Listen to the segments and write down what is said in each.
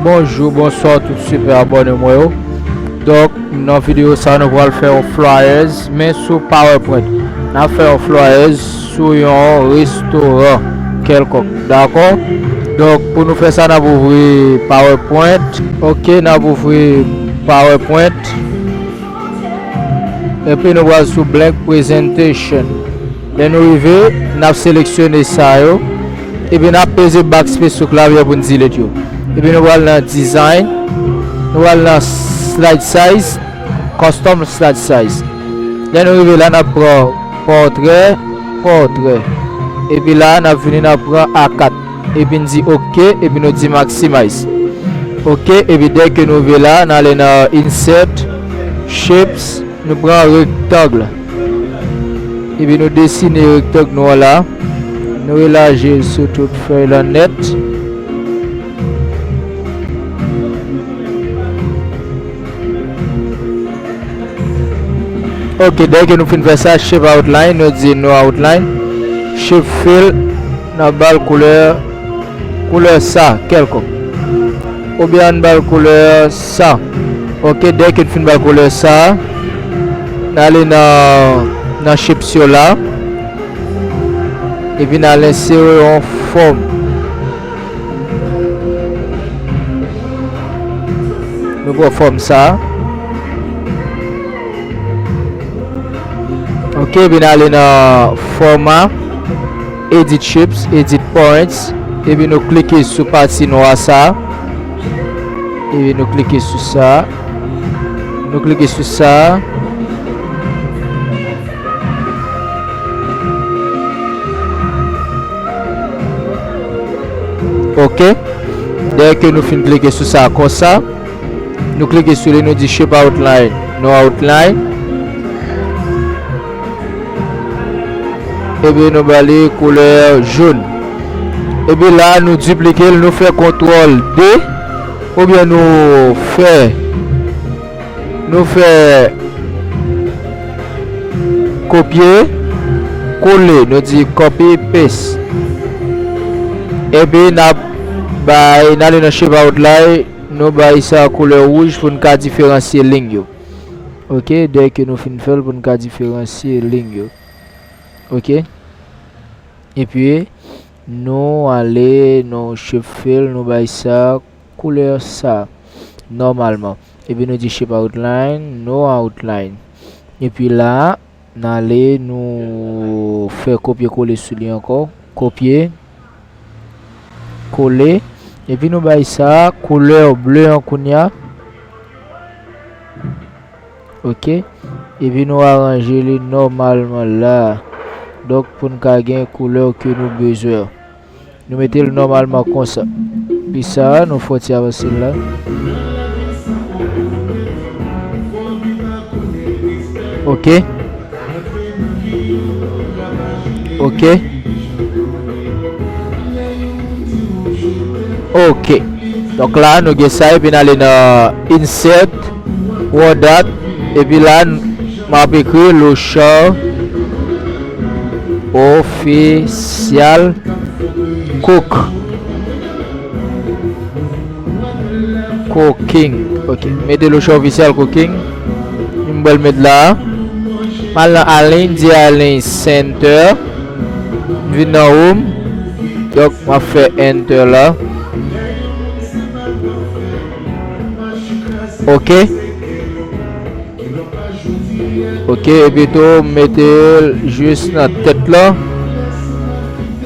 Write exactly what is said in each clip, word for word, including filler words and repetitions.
Bonjou, bonswa tout sipè abòne mwen yo. Donk, nan videyo sa nou pral fè yon flyers, men sou PowerPoint. N ap fè yon flyers sou yon restoran kèlkonk, dakò? Donk, pou nou fè sa, n ap ouvri PowerPoint. Ok, n ap ouvri PowerPoint. Epi nou pral sou Blank Presentation. Lè nou rive, n ap seleksyone sa yo. Epi n ap peze backspace sou klavye pou n delete yo. Epi nou pral nan Design. Nou pral nan Slide Size, Custom Slide Size. Lè nou rive la, n ap pran pòtrè, pòtrè. Epi la, n ap vini, n ap pran A kat. Epi n di ok, epi nou di maximize. Ok, epi dèke nou rive la, n ale nan insert, shapes, nou pran rectangle. Epi nou desine rectangle nou an la. Nou elaji l sou tout fèy lan nèt. Ok, dèke nou fin fè sa, shape outline, nou di no outline. Shape fill, n ap ba l koulè, koulè sa, kèlkonk. Oubyen ann ba l koulè sa. Ok, dèke n fin ba l koulè sa, n ale nan, nan shapes yo la. Epi n al ensere yon fòm. Nou pran fòm sa. Ok, epi n ale nan fòma, edit shapes, edit points, epi nou klike sou pati nwa sa. Epi nou klike sou sa. Nou klike sou sa. Ok. Dèke nou fin klike sou sa konsa, nou klike sou li, nou di shape outline, no outline. Epi nou ba li koulè jòn. Epi la, nou diplike l, nou fè kontwòl D, oubyen nou fè, nou fè kopye, kole, nou di copy paste. Epi n ap bay, n ale nan shape outline, nou bay sa koulè wouj pou n ka diferansye liy yo. Ok, dèke nou fin fè l pou n ka diferansye liy yo. Ok. Epi, nou ale nan shape fill, nou bay sa koulè sa, nòmalman. Epi nou di shape outline, no outline. Epi la, n ale, nou fè kopye kole sou li ankò. Kopye, kole. Epi nou bay sa koulè ble an kounye a. Ok. Epi nou aranje li nòmalman la. Donk, pou n ka gen koulè ke nou bezwen an. Nou mete l nòmalman konsa. Pi sa, nou fè yon ti avanse l la. Ok. Ok. Ok. Donk la, nou gen sa, epi n ale nan Insert, Word Art, epi la, m ap ekri Lochard Official Cook. Cooking. Ok. Mete Lochard Official Cooking. M pral met la. M al nan Align, di Align Center. M vin nan Home. Donk, m ap fè Enter la. Ok. Ok, epi tou, m mete l jis nan tèt la.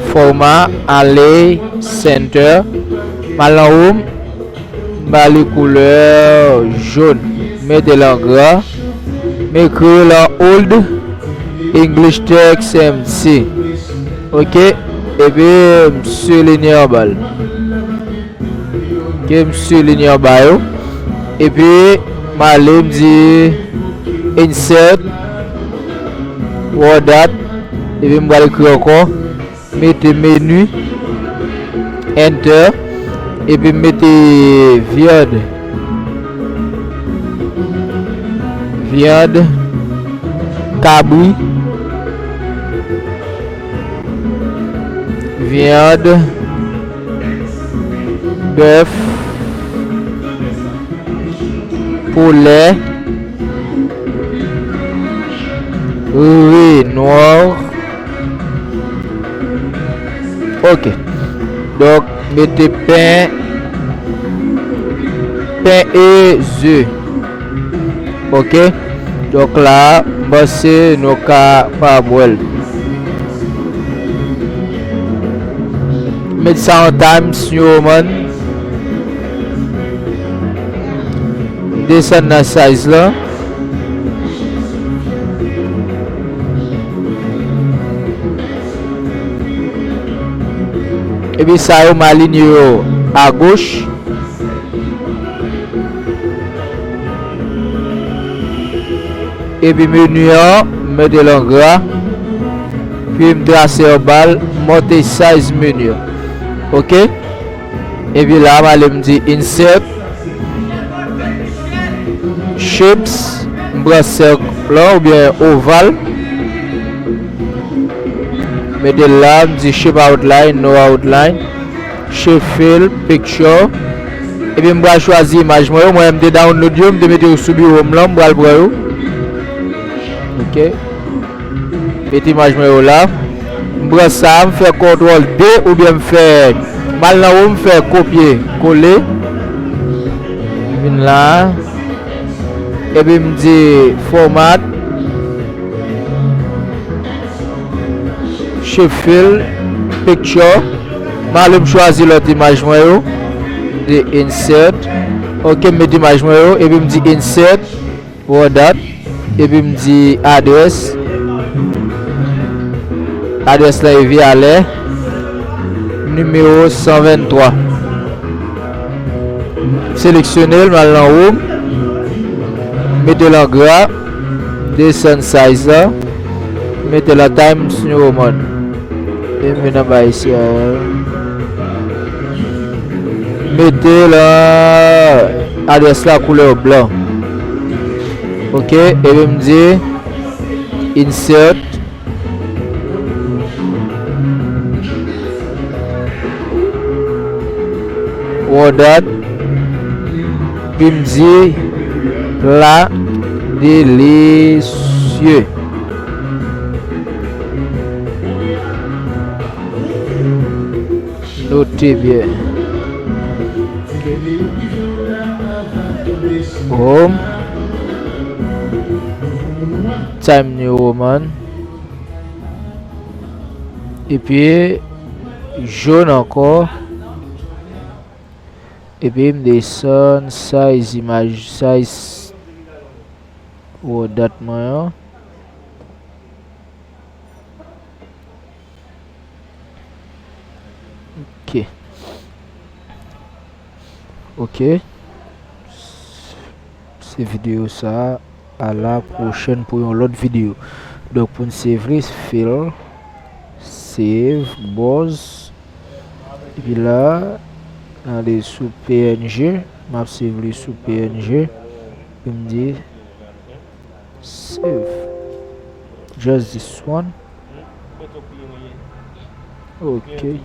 Fòma, ale, center. M al nan Home, m ba li koulè jòn. M mete l an gra. M ekri l an old English text empty. Ok, epi m soulinye anba l. Ok, m soulinye anba yo. Epi, m ale, m di Insert, Word Art, epi m pral ekri ankò, mete menu, Enter, epi m mete vyann, vyann kabri, vyann bèf, Poulet, riz noir. Ok. Donk, mete pen, pen e ze. Ok. Donk la, m panse nou kapab wè l. Met sa an Times New Roman. Desann nan size lan. Epi sa yo, m alinye yo agoch. Epi meni an, m mete l an gra. Epi m trase anba l, m monte size meni an. Ok? Epi la, m ale m di insert. Shapes, m pran sèk lan oubyen oval. Mete l la, m di shape outline, no outline. Shape fill, picture. Epi m pral chwazi imaj mwen yo. Mwen, m te download yo, m te mete yo sou biwo m lan, m pral pran yo. Ok. Mete imaj mwen yo la. M pran sa, m fè kontwòl D oubyen m fè, m al nan wo, m fè kopye kole. Vin la. Epi m di format. Shape fill, picture. M ale m chwazi lòt imaj mwen yo. M di insert. Ok, m met imaj mwen yo. Epi m di insert. Word art. Epi m di adrès. Adrès la e Vialè. Nimewo san venntwa. Seleksyone l, m al nan wo m. Mete l an gra. Desann size la. Mete l an Times New Roman. E m vin anba isi a. Mete l an adrès la koulè blan. Ok, epi m di insert. Word art. Epi m di plat délicieux. Note byen. Home. Times New Roman. Epi jòn ankò. Epi m desann size imaj, size word art mwen an. Ok. Ok. Se videyo sa a. A la pwochèn pou yon lòt videyo. Donk, pou n save li, fill, save, browse. Epi la, n ale sou P N G. M ap save li sou P N G. Epi m di, save. Just this one. Ok.